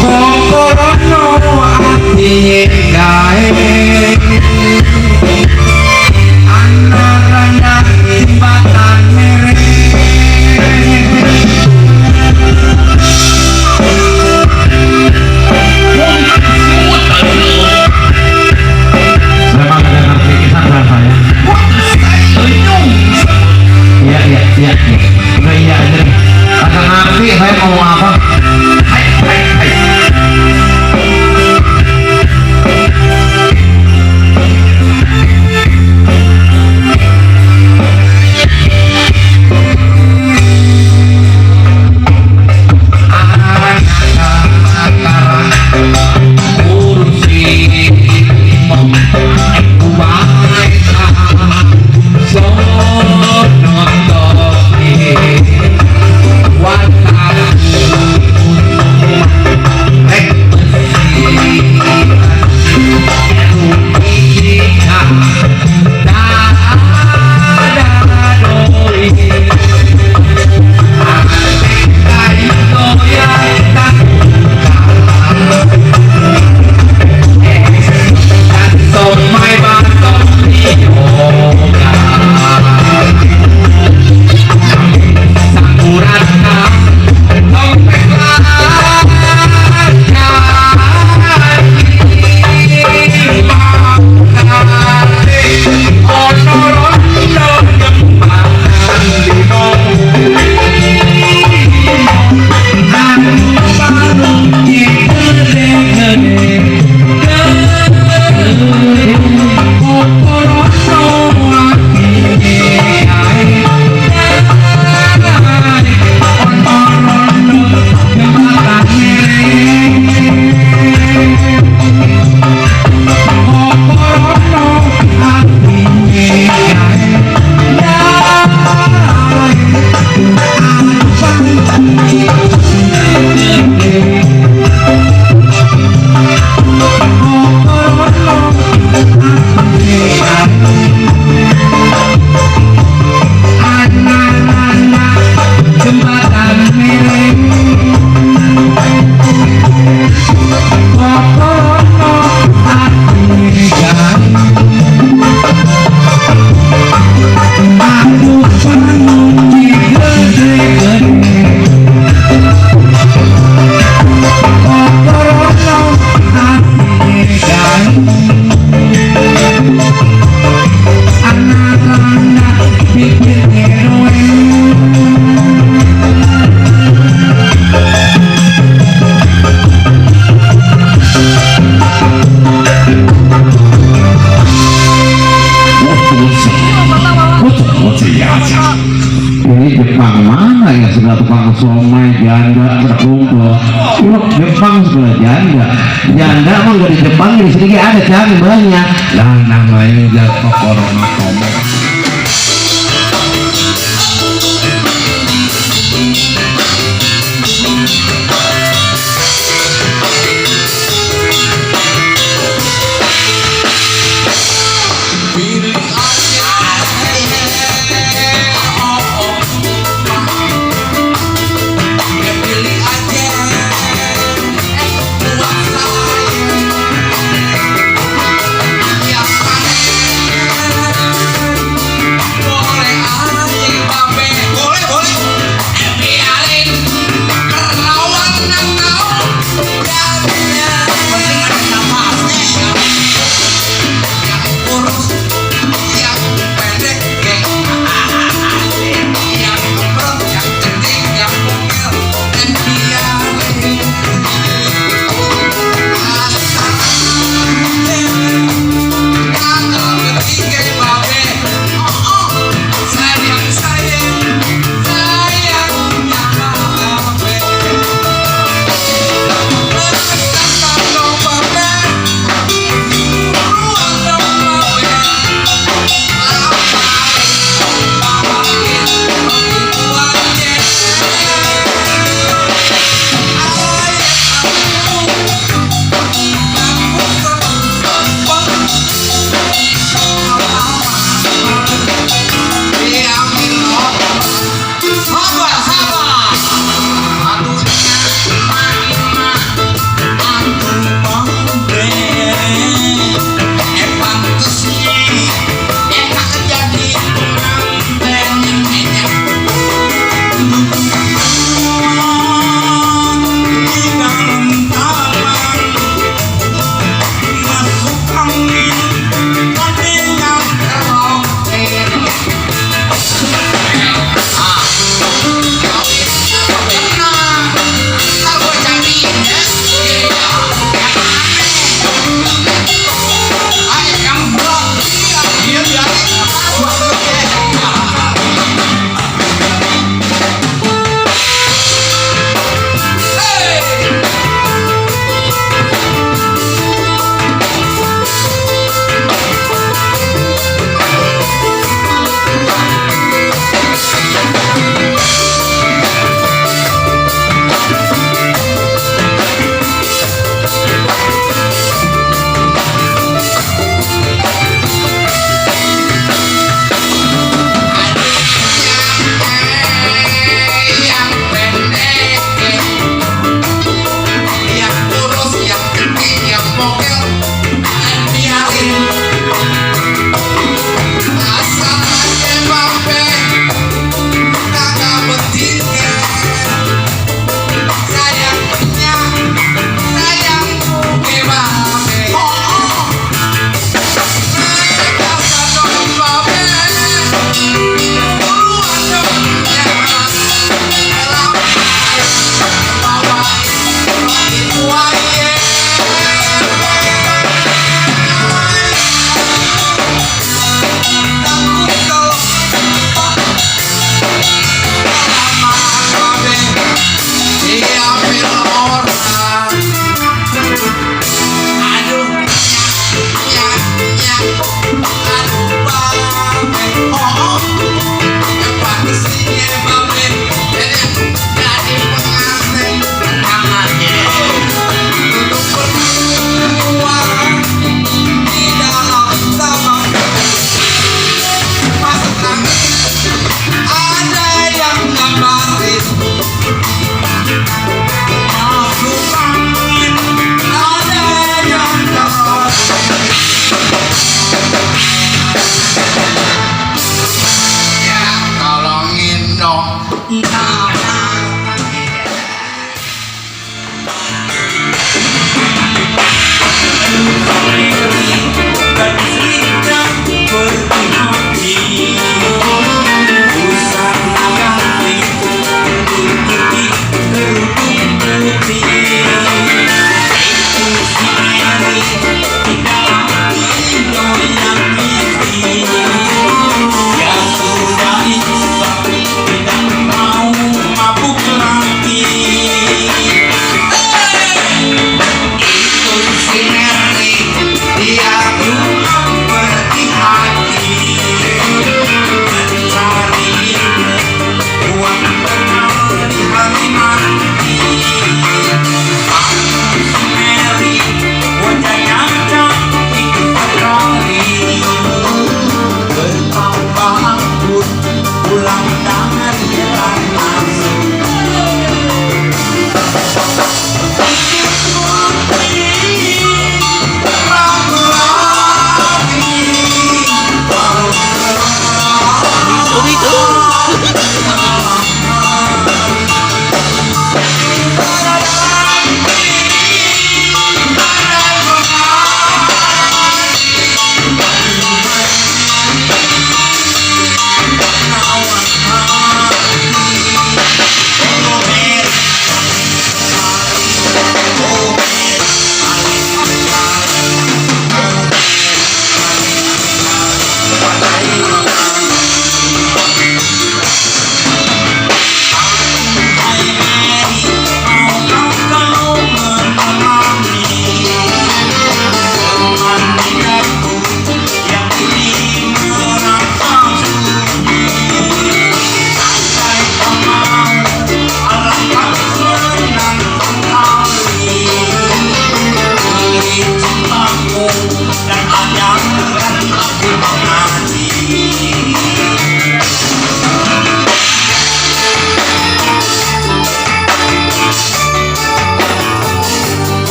Kokorono Jepang mana ya sudah tukang somai janda berkumpul. Jepang sudah janda mah di Jepang di sini ada cari banyak. Lah namanya jatuh corona komo.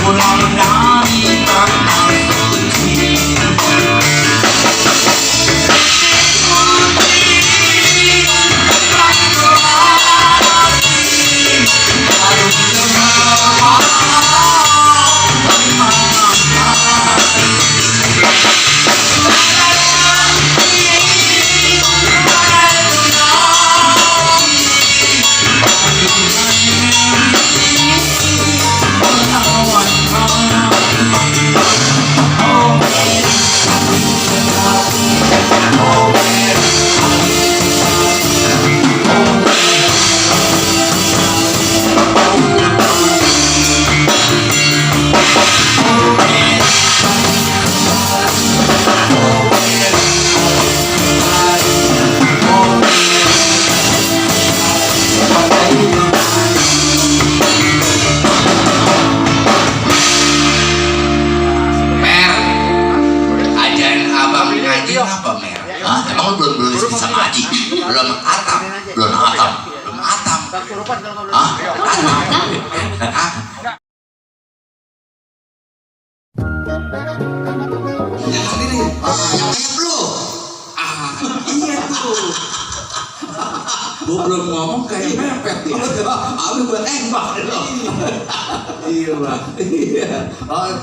pulau dari tanah suci. Apa Mer? Hah? Emang lu belum bisa ngaji? Belum atam? Belum atam? Belum atam? Hah? Hah? Yang sendiri? Yang banyak lu? Iya tuh. Gue belum ngomong kayak mepet ya. Abi gue tembak loh. Iya bang. Iya.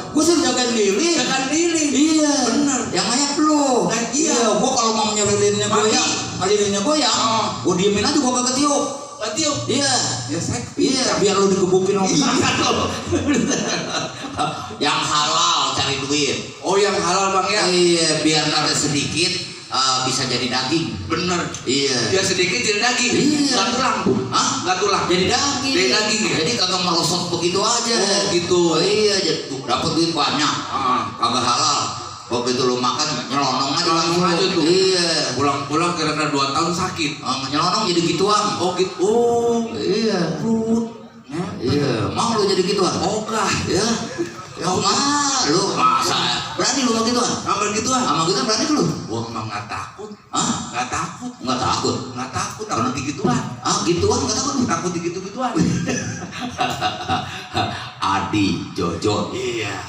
Gue sih jagain lilin. Jagain lilin. Iya. Bener. Yang banyak lu. Iya. Gue kalau mau lilinnya goyang, lilinnya goyang, gue diemin aja gue kagak tiup. Tiup? Iya. Ya saya. Iya. Biar lu digebukin sama lo. Yang halal cari duit. Oh yang halal bang ya? Iya. Biar ada sedikit. Bisa jadi daging. Bener. Iya. Biar sedikit jadi daging. Iya. Gak tulang. Hah? Gak tulang. Jadi daging. Jadi daging ya. Jadi kagak merosot begitu aja. Oh gitu. Iya. Jadi dapat duit banyak. Kagak halal. Waktu itu lu makan nyelonong aja langsung aja tuh. Iya. Pulang-pulang kira-kira 2 tahun sakit. Nyelonong jadi gituan. Oh gitu. Oh. Iya. Iya. Mau lu jadi gituan? Oh enggak. Ya. Ya enggak, lu masa berani lu sama gituan? Sama gituan? Sama gituan berani lu? Gua emang nggak takut. Hah? Nggak takut? Nggak takut? Nggak takut, takut digituan. Ah gituan nggak takut? Takut digitu-gituan. Adi, Jojo. Iya.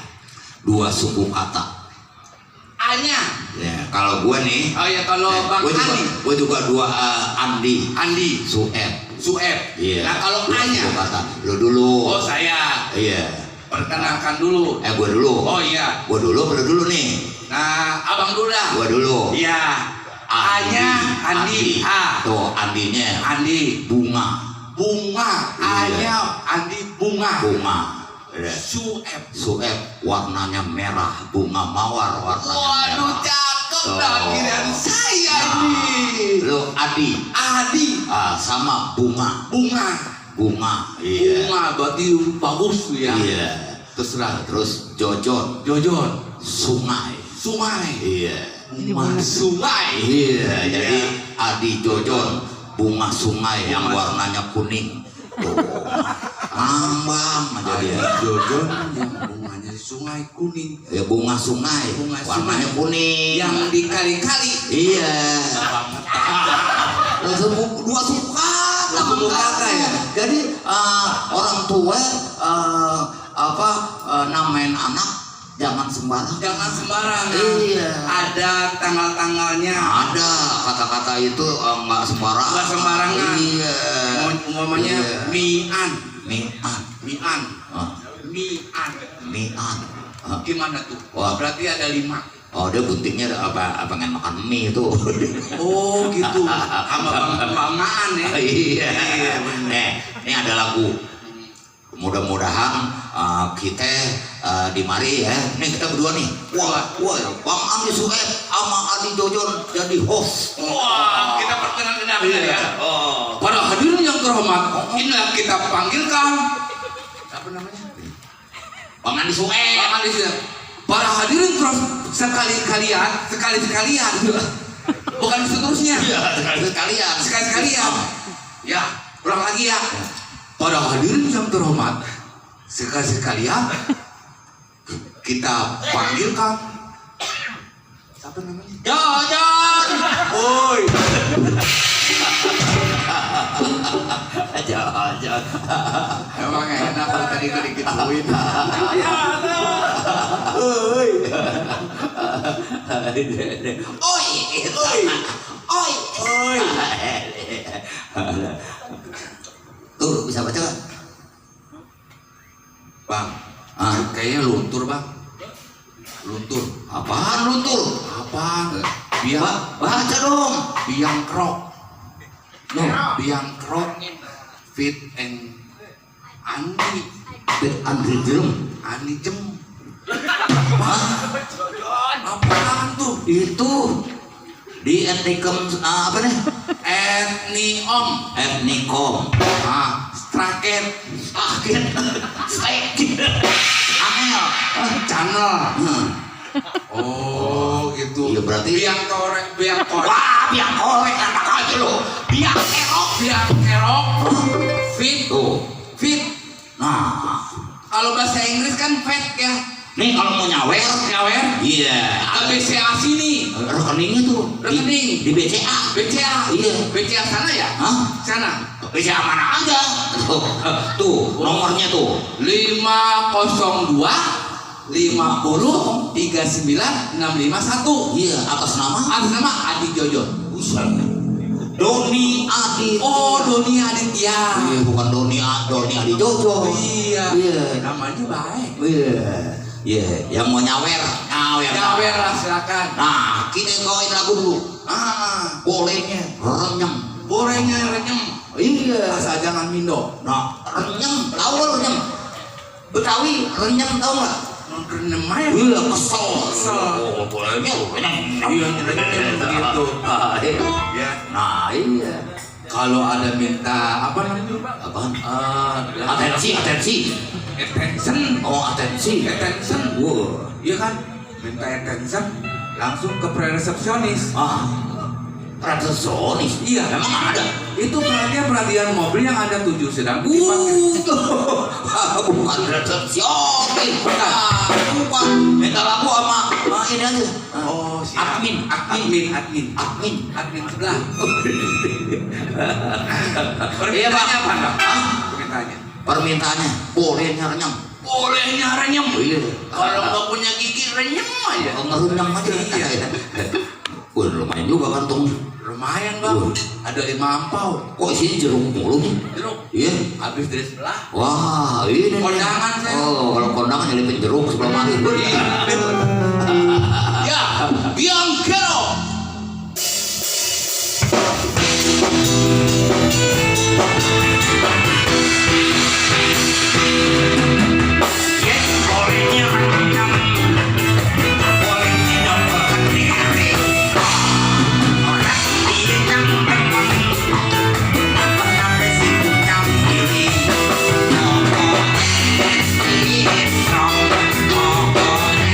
2 suku kata. A-nya? Ya, kalau gua nih. Oh ya kalau Bang Andi. Gua juga 2 Andi. Andi. Sueb. Iya. Nah kalau A-nya? Suku kata. Lu dulu. Oh saya. Iya. Perkenalkan dulu. Gua dulu. Oh iya. Gua dulu, pada dulu nih. Nah, abang dulu dah. Gua dulu. Iya. A-nya Andi. A. Tuh, Andinya. Andi. Bunga. Bunga. A-nya Andi bunga. Bunga. Sueb. Warnanya merah. Bunga mawar warnanya merah. Waduh, cakep dan saya nih. Lu Adi. Adi. Sama bunga. Bunga, iya. Bunga berarti bagus tuh ya. Iya. Terus Jojon. Sungai. Iya. Bunga sungai. Iya. Jadi Adi Jojon bunga sungai yang warnanya kuning. Tuh. Ngambang aja dia. Jojon yang bunganya sungai kuning. Ya bunga sungai. Warnanya kuning. Yang dikali-kali. Iya. Dua suka. Ya. Jadi orang tua namain anak jangan sembarang. Jangan sembarang. Iya. Ada tanggal-tanggalnya. Ada kata-kata itu nggak sembarang. Nggak sembarangan. Iya. Umpamanya mian. Gimana tuh? Wah. Berarti ada 5. Oh dia buntingnya apa pengen makan mie itu. Oh gitu. Sama banggaan ya. Iya. Ini ada lagu. Mudah-mudahan kita di mari ya. Nih kita berdua nih. Wah, Bang Andi Sueb sama Adi Jojon jadi host. Wah, kita perkenalkan ya. Oh. Para hadirin yang terhormat, inilah kita panggilkan. Apa namanya? Bang Andi Sueb. Para hadirin sekali-sekalian. Bukan seterusnya. Iya, sekalian. Ya, ulang lagi ya. Para hadirin yang terhormat, sekalian kita panggilkan. Siapa namanya? Jojon. Woi. Jangan. Emang enak kalau tadi gue digituin. Oi. Tuh bisa baca kan? Bang, kayaknya luntur bang. Luntur. Apaan luntur? Apaan? Biang, Baca dong. biang krok. No, biang krok. Fit and Andi. Bet Andri Jerem. Andi jem. Hah? Apaan tuh? Itu di etnikum apa nih? Etniom. Etnikom. Straket. Sakit. Angel. Channel. Hmm. Oh gitu. Iya, berarti biang korek, biang korek. Wah, biang korek anak aja lo. Biang kerok. Biang kerok. Fit. Tuh. Fit. Nah, Kalau bahasa Inggris kan fat ya. nih kalau mau nyawer, Nyawer. iya. ABCA sini. Rekeningnya tuh Rekening. di BCA. BCA. Iya. BCA sana ya? Hah? Sana. BCA mana aja? Tuh, nomornya tuh. 502 50 39 651. Iya, atas nama Atas nama Adi Jojo. Buset. Doni Adi. Oh, Doni Aditya. Iya, bukan Doni Adi Jojo. Iya. Iya. Namanya baik. Iya. Iya, yang mau nyawer. Nyawer lah silakan. Nah, kita bawain lagu dulu. Bolehnya renyem. Bolehnya renyem. Iya. Asal jangan mindo. Nah, renyem, tahu lo renyem? Betawi renyem tahu nggak? Renyem aja. Iya, kesel. Kesel. Bolehnya renyem. Iya, renyem begitu. Iya. Ya. Nah, iya. Kalau ada minta apa namanya Pak? Apaan? Atensi. Attention. Oh, atensi. Attention. Wah. Iya kan? Minta attention langsung ke pre-resepsionis. Resepsionis. Iya. Emang ada? Itu perhatian mobil yang ada 7 sedang dipakai. Bukan resepsionis. Bukan. Minta lagu sama ini aja. Oh, siap. Admin. Admin sebelah. Iya, Bang. Permintaannya apa, Bang? Hah? Permintaannya. Permintaannya bolehnya renyem. Bolehnya renyem. Iya. Kalau nggak punya gigi renyem aja. Ngerenyem aja. Iya. Wah, lumayan juga kantong. Lumayan Bang. Ada 5 ampau. Kok isinya jeruk mulu nih? Jeruk. Iya. Habis dari sebelah. Wah, ini nih. Kondangan saya. Oh, kalau kondangan nyelipin jeruk sebelah mari. Ya, biang kerok. Oh,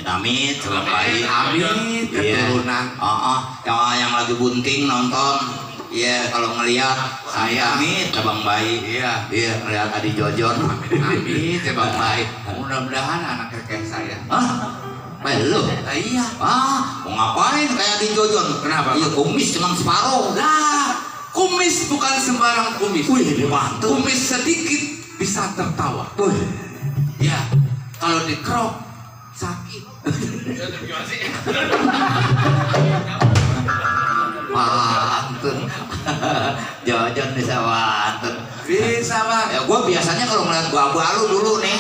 amit sama bayi. Amit keturunan. Yang lagi bunting nonton. Iya, kalau ngelihat saya amit Bang Bayi. Iya. Iya, ngelihat Adi Jojon. Amit ya Bang Baik. Mudah-mudahan anak kayak saya. Hah? Belum. Iya. Mau ngapain kayak Adi Jojon? Kenapa? Iya, kumis cuma separuh. Lah, kumis bukan sembarang kumis. Wih, dia bantu. Kumis sedikit bisa tertawa. Wih. Ya, kalau dikerok sakit. Wantun. Jojon bisa wantun. Bisa Bang. Ya gua biasanya kalau ngeliat gua abu-alu dulu nih.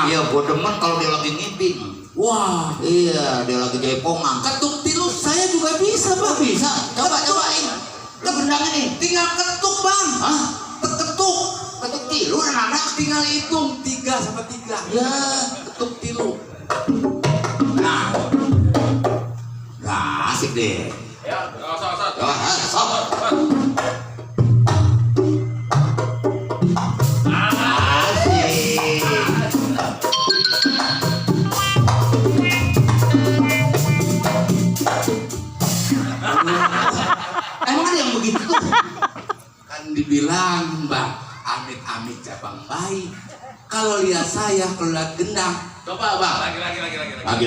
Iya, gua demen kalau dia lagi ngiping. Wah, Iya, dia lagi jaipongan. ketuk tilu saya juga bisa Bang. Bisa. Cobain. Kebendangan nih. Tinggal ketuk Bang. Hah? Ketuk. Ketuk tilu anak. Tinggal hitung 3 sampai 3. Ya, Ketuk tilu. nah. Nah, asik deh. Ya, sok. Sok. Asik. Emang ada yang begitu tuh? Kan dibilang Bang, amit-amit cabang bayi. Kalau lihat saya, kalau lihat gendang, coba Bang. Lagi.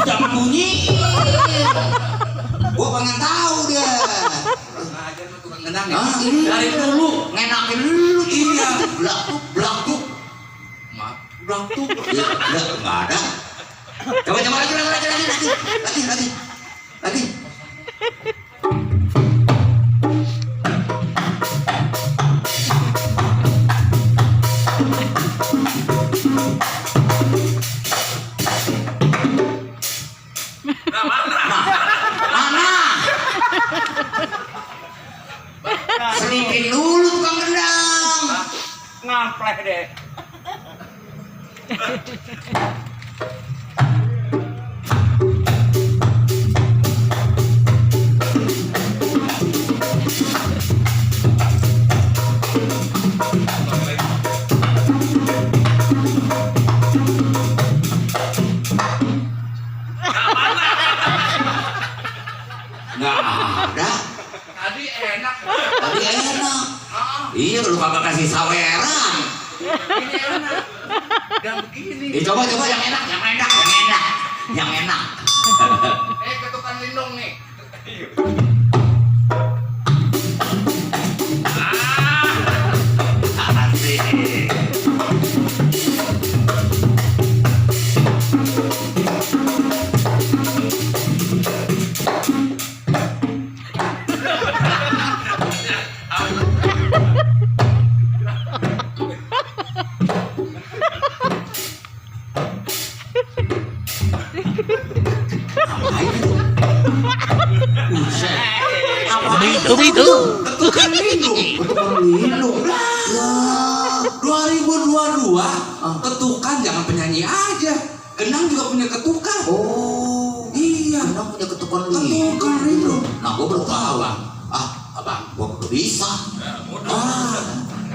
Jangan bunyi. Gua pengen tahu dia. Ngajar sama tukang gendang ya. Hah? Dari dulu. Ngenakin dulu. Iya. Blaktuk. Maaf, Bang tuh. Ya, enggak ada. Coba lagi. Mana? Selipin dulu tukang gendang. Ngapleh deh. Nggak ada. Tadi enak. Tadi enak. Iya, lu kagak kasih saweran. Ini enak. Dan begini. Coba yang enak. Yang enak. Ketukan lindung nih. Asik. Itu. Ketukan lindung. Lindung. Lah, 2022 ketukan jangan penyanyi aja. Gendang juga punya ketukan. Oh, Iya. gendang punya ketukan Ketukan lindung. Nah, gua baru tahu. Abang. Abang. Gua udah bisa.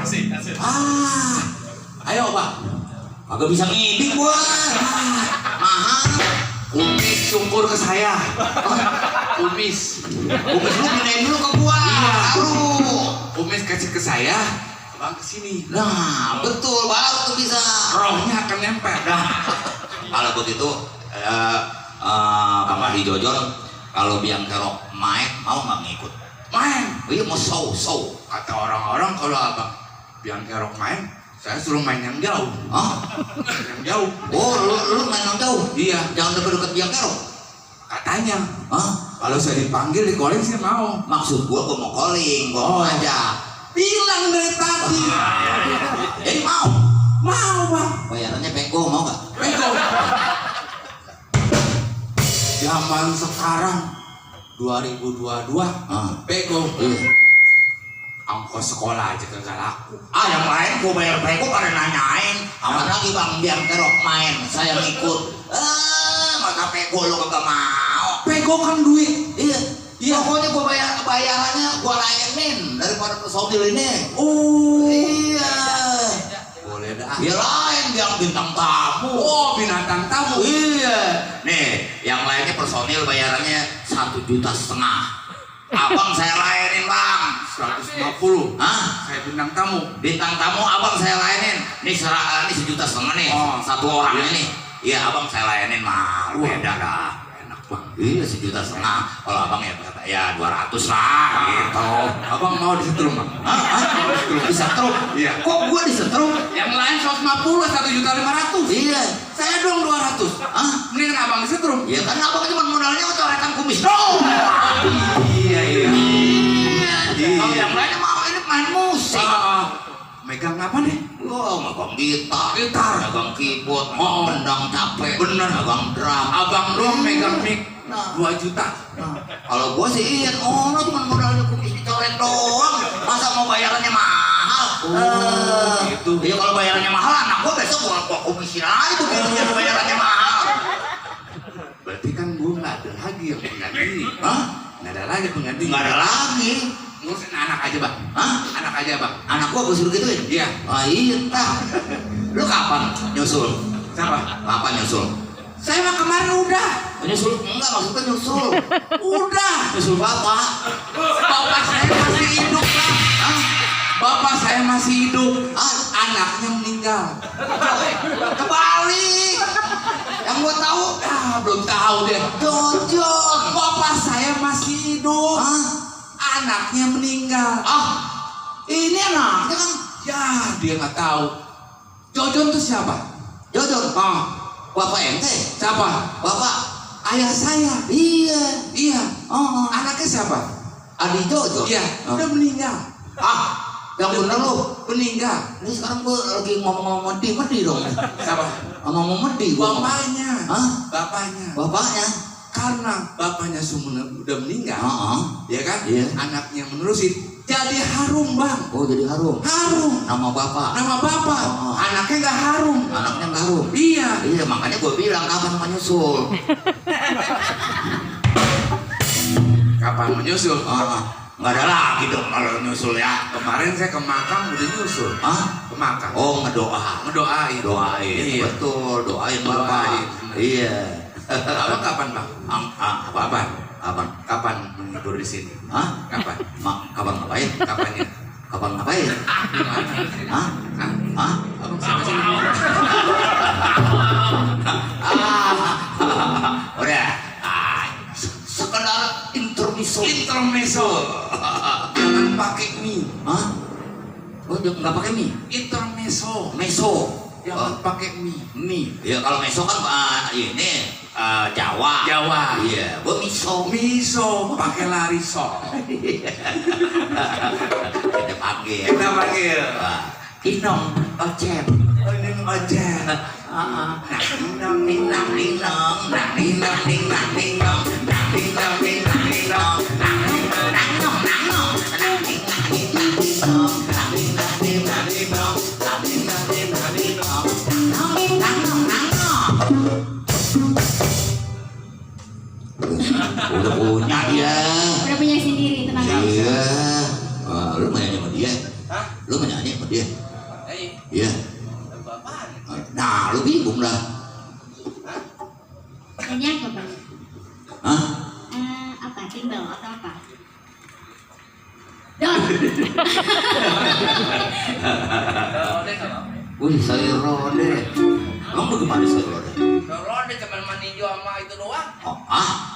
Kasih. Ayo Bang. Kagak bisa ngibing gua. Mahal. Kumis syukur ke saya. Kumis. Kumis lu pindahin dulu ke gua. Iya. Baru. Kumis kasih ke saya. Bang kesini. Nah, betul, baru tuh bisa. Rohnya akan nempel. Kalau begitu, Bang Adi Jojon, kalau biang kerok main, mau nggak ngikut? Main. Iya, mau show. Kata orang-orang kalau abang biang kerok main, saya suruh main yang jauh. Hah? Yang jauh. Oh, lu main yang jauh? Iya. Jangan deket-deket biang kerok. Katanya. Hah? Kalau saya dipanggil di calling sih mau. Maksud gua mau calling, gua mau ngajak. Bilang dari tadi. Jadi mau? Mau Bang. Bayarannya peko, mau nggak? Bego. Zaman sekarang 2022 bego. Iya. ongkos sekolah aja kagak laku. Yang lain gue bayar pego pada nanyain. Aman lagi bang, biar kerok main, saya ngikut. Masa pego lo kagak mau? Pego kan duit. Iya. Pokoknya gue bayarannya gue layanin daripada personil ini. Oh Iya. boleh dah. Dia lain yang bintang tamu. Oh binatang tamu. Iya. Nih, yang lainnya personil bayarannya 1,5 juta. Abang saya layanin bang. 150. Hah? Saya bintang tamu. Bintang tamu abang saya layanin. Nih 1,5 juta nih. Oh. Satu orang ini. Iya abang saya layanin mah. Beda dah. Enak bang. Iya 1,5 juta. Kalau abang ya 200 lah gitu. Abang mau disetrum bang? Hah? Disetrum? Iya. Kok gua disetrum? Yang lain 150, 1.500.000. Iya. Saya dong 200. Hah? Mendingan abang disetrum. Ya kan abang cuma modalnya coretan kumis dong. Iya iya. Kalau yang lainnya mau ini main musik. Megang apa nih? Wah, megang gitar, Gitar. megang keyboard, Oh. mendang capek, Bener. megang drum. Abang doang megang mic Nah. 2 juta. Kalau gua sih lo cuma modalnya kumis dicoret doang. Masa mau bayarannya mahal? Gitu. Iya kalau bayarannya mahal, anak gua besok gua komisin aja tuh biar bayarannya mahal. Berarti kan gue nggak ada lagi yang pengganti. Hah? Nggak ada lagi pengganti. Nggak ada lagi. Ngurusin anak aja bang. Hah? Anak aja bang. Anak gua suruh gituin? Iya. Iya. Lu kapan nyusul? Siapa? Kapan nyusul? Saya mah kemarin udah. Nyusul? Enggak, maksudnya nyusul. Udah. Nyusul bapak. Bapak saya masih hidup bang. Hah? Bapak saya masih hidup. Ah, Anaknya meninggal. kebalik. Yang gua tahu, Belum tahu deh. Jojon. Bapak saya masih hidup. Hah? Anaknya meninggal. Ini anaknya kan Ya dia nggak tahu. Jojon tuh siapa? Jojon. Bapak ente? Siapa? Bapak? Ayah saya. Iya. Iya. Oh, Anaknya siapa? Adi Jojon. Iya. Udah meninggal. Yang bener lu. Meninggal. Ini sekarang gua lagi ngomong-ngomong medi dong. Siapa? Ngomong medi gua. Bapaknya. Hah? Bapaknya. Bapaknya? Karena bapaknya udah meninggal. Ya kan? Iya. Anaknya menerusin. Jadi harum bang. Oh jadi harum. Harum. Nama bapak. Nama bapak. Oh. Anaknya nggak harum. Anaknya nggak harum. Iya. Iya makanya gua bilang kapan mau nyusul. Kapan menyusul? Nggak ada lagi dong kalau nyusul ya. Kemarin saya ke makam udah nyusul. Hah? Ke makam. Oh ngedoa. Ngedoain. Doain. Iya. Betul doain bapak. Doain. Iya. Abang kapan bang? Kapan? Kapan? Kapan menghibur di sini? Hah? Kapan? Kapan ngapain? Kapannya? Kapan ngapain? Gimana? Hah? Hah? Abang siapa sih? Udah. Sekedar intermezzo. Intermezzo. Jangan pakai mie. Hah? Oh, nggak pakai mie? Intermezzo. Meso. Jangan pakai mie. Mie. Ya kalau meso kan ini Jawa. Jawa. Iya, gua miso. Miso. Pakai lariso. Kita panggil. Kita panggil. Inong Ocep. Ini aja. Ninong ninong ninong nang ninong ninong ninong nang ninong ninong ninong nang ninong ninong ninong nang ninong ninong ninong nang ninong ninong ninong nang ninong ninong ninong nang ninong ninong. Udah punya dia. Udah punya sendiri, tenang aja. Iya. Lu mau nyanyi sama dia? Lu mau nyanyi sama dia? Iya. Nah, lu bingung dah. Nyanyi apa bang? Hah? Apa? Timbal atau apa? Don. Wih, sayur rode. Emang bagaimana sayur rode? Rode cuma sama ninjo sama itu doang.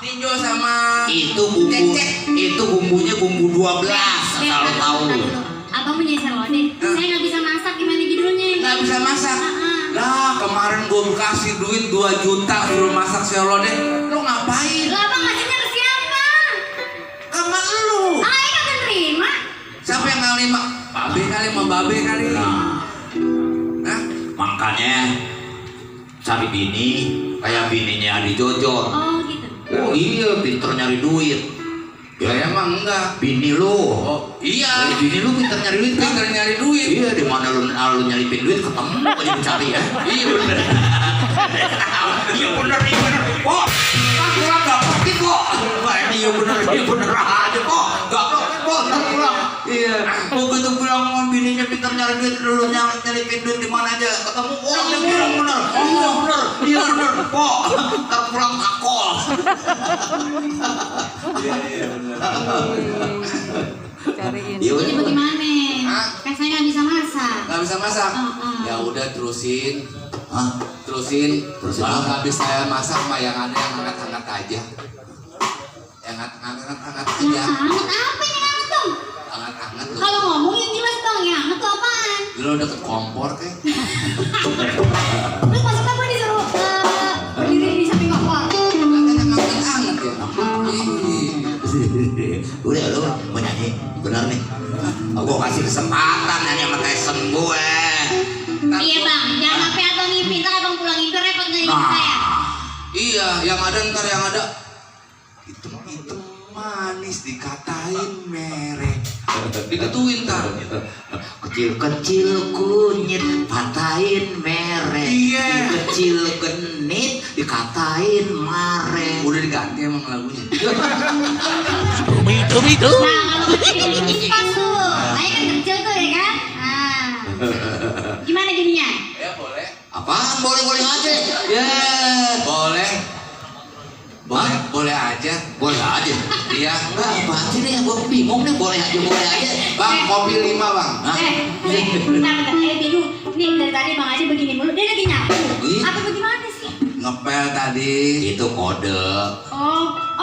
Ninjo sama Itu bumbunya bumbu 12. Kalau tahu. Abang punya serode. Saya nggak bisa masak, gimana judulnya? nggak bisa masak. Lah kemarin gue kasih duit 2 juta suruh masak serode. Lu ngapain? Lah abang ngasihnya ke siapa? Sama lu. Ayah kagak terima. Siapa yang nggak lima? Babe kali sama babe kali. Hah? Makanya cari bini kayak bininya Adi Jojon. Oh gitu. Oh iya, pinter nyari duit. Ya emang enggak. Bini lu. Oh iya. Bini lu pintar nyari duit kan? Pintar nyari duit. Iya, di mana lu nyalipin duit ketemu aja mencari ya. Iya bener. Iya bener. Kok pulang gak pergi kok? Iya bener aja kok. Gak pergi kok, ntar pulang. Iya. Begitu pulang sama bininya pintar nyari duit, lu nyalipin duit di mana aja ketemu. Oh dia bilang bener. Iya bener. Kok ntar pulang takol. Iya bener. Cariin. Iya, Jadi bagaimana? Hah? Kan saya nggak bisa masak. Nggak bisa masak. Ya udah terusin. Terusin. Kalau nggak bisa saya masak mah yang ada yang hangat-hangat aja. Yang hangat-hangat aja. Hangat apa yang hangat dong? Hangat-hangat tuh. Kalau ngomong yang jelas dong, yang hangat tuh apaan? Lo deket kompor kayak. Terus maksudnya gue disuruh berdiri di samping kompor. Katanya hangat-hangat ya. Udah lu mau nyanyi bener nih. Aku kasih kesempatan nyanyi sama Tyson gue. Iya bang, jangan sampai abang ngimpi, ntar abang pulang itu repot dari saya. Iya, yang ada ntar yang ada hitam-hitam manis dikatain merek. Digituin ntar. Kecil-kecil kunyit patahin merek. Iya. Kecil genit dikatain mare. Udah diganti emang lagunya. Nah kalau kecil pas tuh, saya kan kecil tuh ya kan. Nah, gimana jadinya? Ya boleh. Apaan boleh-boleh aja. Ya. Boleh. Boleh, boleh aja. Boleh aja. Iya. Enggak apaan sih nih, gue bingung nih boleh aja. Bang, kopi 5 bang. Hah? Bentar, bingung. Nih dari tadi bang aja begini mulu, dia lagi nyapu. Ih. Apa bagaimana sih? Ngepel tadi. Itu kode.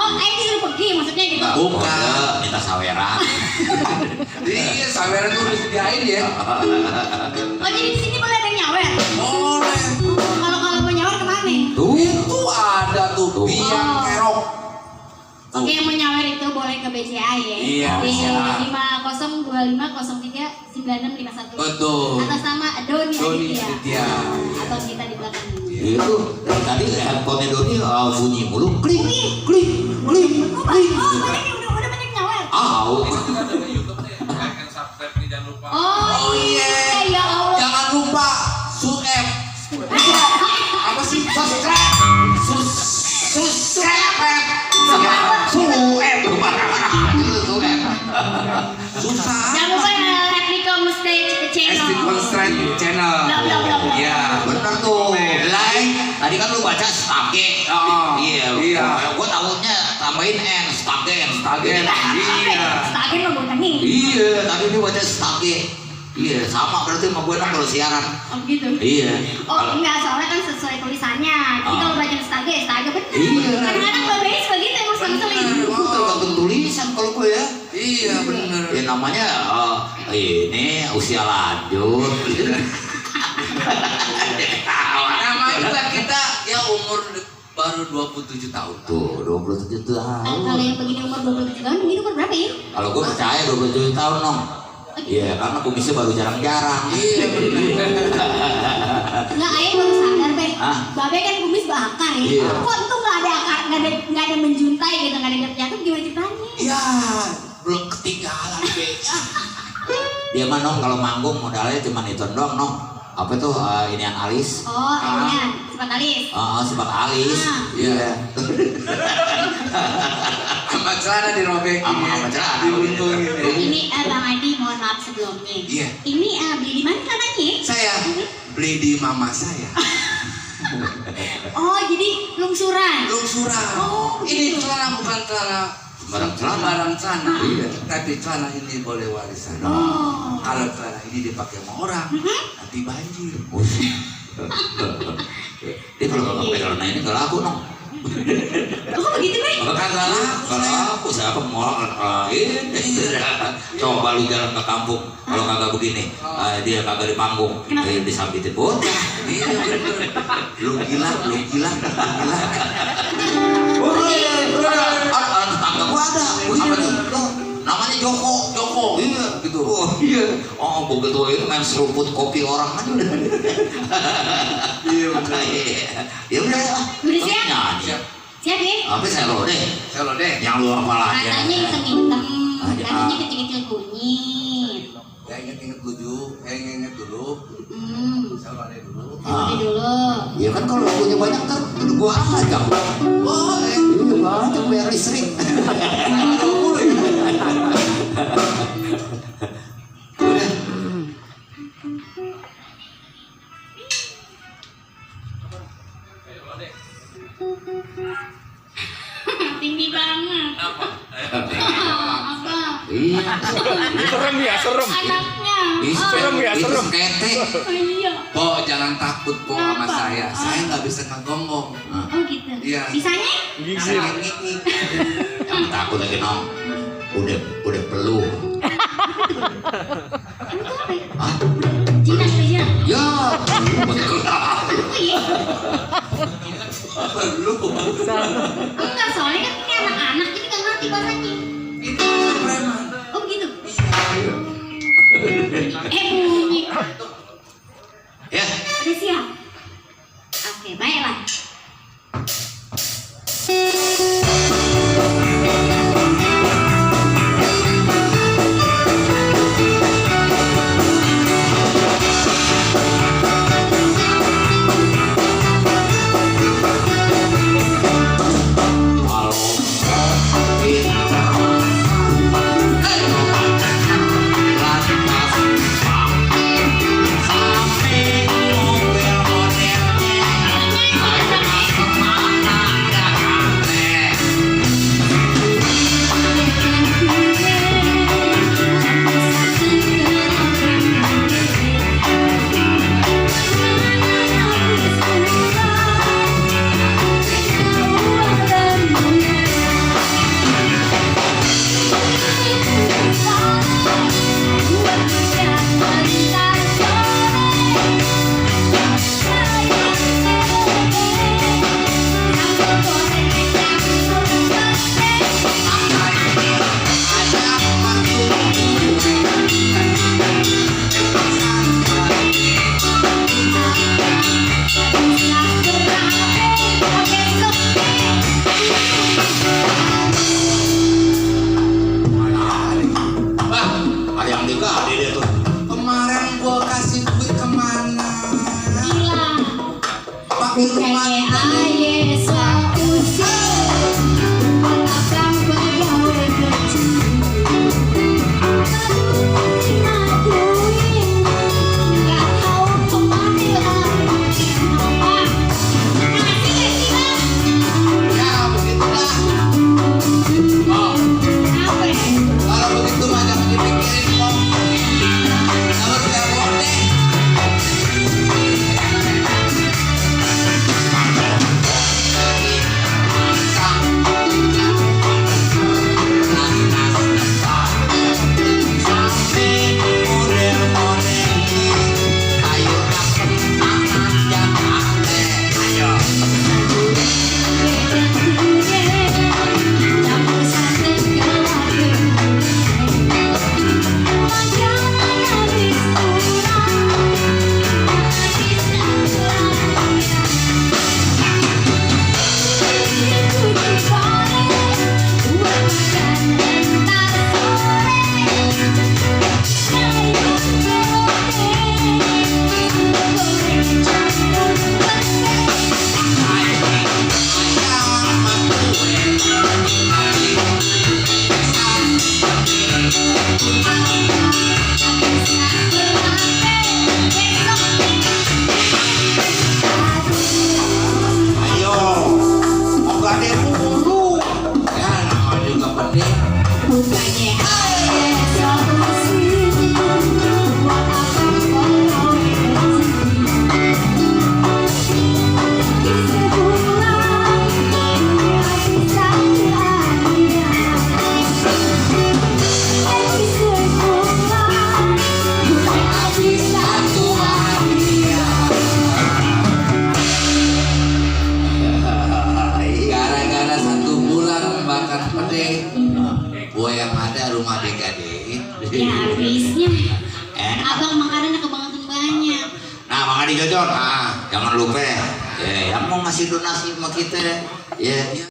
Saya disuruh pergi maksudnya gitu. Bukan. Kode minta saweran. Iya, saweran tuh udah disediain ya. Oh jadi di sini boleh ada yang nyawer? Boleh. Kalau mau nyawer kemana? Itu ada tuh biang kerok. Oke, yang mau nyawer itu boleh ke BCA ya. Iya, Di BCA. 5025039351. Betul. Atas nama Doni Doni Aditya. Aditya. Atau kita di belakang ini. Itu dari tadi handphone Doni bunyi mulu klik. Oh, banyak udah banyak nyawer. Oh iya. ya Allah. Jangan lupa subscribe. Apa sih? Subscribe. Subscribe. Susah. Jangan lupa ya Ethnical Mustache Channel. Estival Strand Channel. Bla. Iya. Bener tuh. Like. Tadi kan lu baca stage. Oh, Iya. iya. Gua tahunya tambahin N, stagen. Iya. Stagen lo bukan nih. Iya, tadi dia baca stage. Iya, sama berarti sama gue kalau siaran. Oh gitu. Iya. Oh enggak, soalnya kan sesuai tulisannya. Jadi kalau baca stage bener. Iya. Kadang-kadang babenya suka gitu emang selin. Itu tergantung tulisan kalau gue ya. Iya bener. Ya namanya ini usia lanjut. Nama juga kita ya umur baru 27 tahun. Tuh, 27 tahun. Kalau yang begini umur 27 tahun, begini umur berapa ya? Kalau gue percaya 27 tahun dong. Iya, karena kumisnya baru jarang-jarang. Iya bener. Enggak, ayah baru sadar Be. Hah? Babe kan kumis bakar ya. Iya. Kok itu nggak ada menjuntai gitu, nggak ada jatuh gimana ceritanya? Ya belum ketinggalan be. Dia mah nong kalau manggung modalnya cuma itu doang nong. Apa tuh inian alis? Oh, ini sifat alis. Sifat alis. Iya. Sama celana dirobek. Sama celana. Diuntungin. Ini Bang Adi, mohon maaf sebelumnya. Iya. Ini beli di mana celananya? Saya beli di mama saya. Oh, jadi lungsuran. Lungsuran. Oh, Ini begitu. celana bukan celana Barang celana. barang celana. Iya. Tapi celana ini boleh warisan. Oh. Kalau celana ini dipakai sama orang, nanti banjir. Dia kalau nggak pakai celana ini nggak laku nong. Oh, begitu Be? Kagak laku. Kalau aku siapa mau ini? Coba lu jalan ke kampung, kalau kagak begini, dia kagak di panggung, Kenapa? disambitin bocah. Iya bener. Lu gila. Tetangga gua ada, apa tuh? Namanya Joko. Iya, gitu. Oh iya. Oh begitu itu main seruput kopi orang kan udah. Iya bener. Ya udah. Udah siap? Nyanyi. Siap ya? Apa selodeh? Selodeh. Yang lu hafal aja. Katanya hitam-hitam, kakinya kecil-kecil kunyit. Ya inget-inget dulu, inget dulu. Selodeh dulu. Selodeh dulu. Ya kan kalau punya banyak kan gua aja. Boleh. Ini banyak bayar listrik. Udah. Tinggi banget. Apa? Iya. Serem ya, serem. Anaknya. Serem ya, Itu serem. skete. Oh iya. Po, jangan takut po sama Kenapa? saya. Saya nggak bisa ngegonggong. Oh gitu. Iya. Bisanya? Gigit. Ngik-ngik. Yang takut lagi nong. Udah peluh. Kamu tuh apa ya? Hah? Jinak apa jinak? Ya, betul. Oh iya. Lu. Enggak, soalnya kan ini anak-anak jadi nggak ngerti bahasanya. Itu preman. Oh gitu. Bunyi. Ya. Udah siap? Oke, baiklah. Ada yang nikah dia tuh. Kemarin gua kasih duit kemana? Hilang. Pakai rumah Aye sausi buat akang pegawai kecil. Aduin, nggak tahu kemana lagi. Apa? Kasih Bang. Ya begitulah. Oh, Apa ya? kalau begitu mah jangan dipikirin kok. Kalau telepon deh. Ayo. Mau gade mulu. Ya namanya juga penting. Bukannya aye sausi buat akang pegawai Gara-gara 1 bulan makan pede, gua yang ada rumah DKD. Ya habisnya Enak. abang makanannya kebangetan banyak. Nah, makanya Jojon, jangan lupa ya, yang mau ngasih donasi sama kita ya.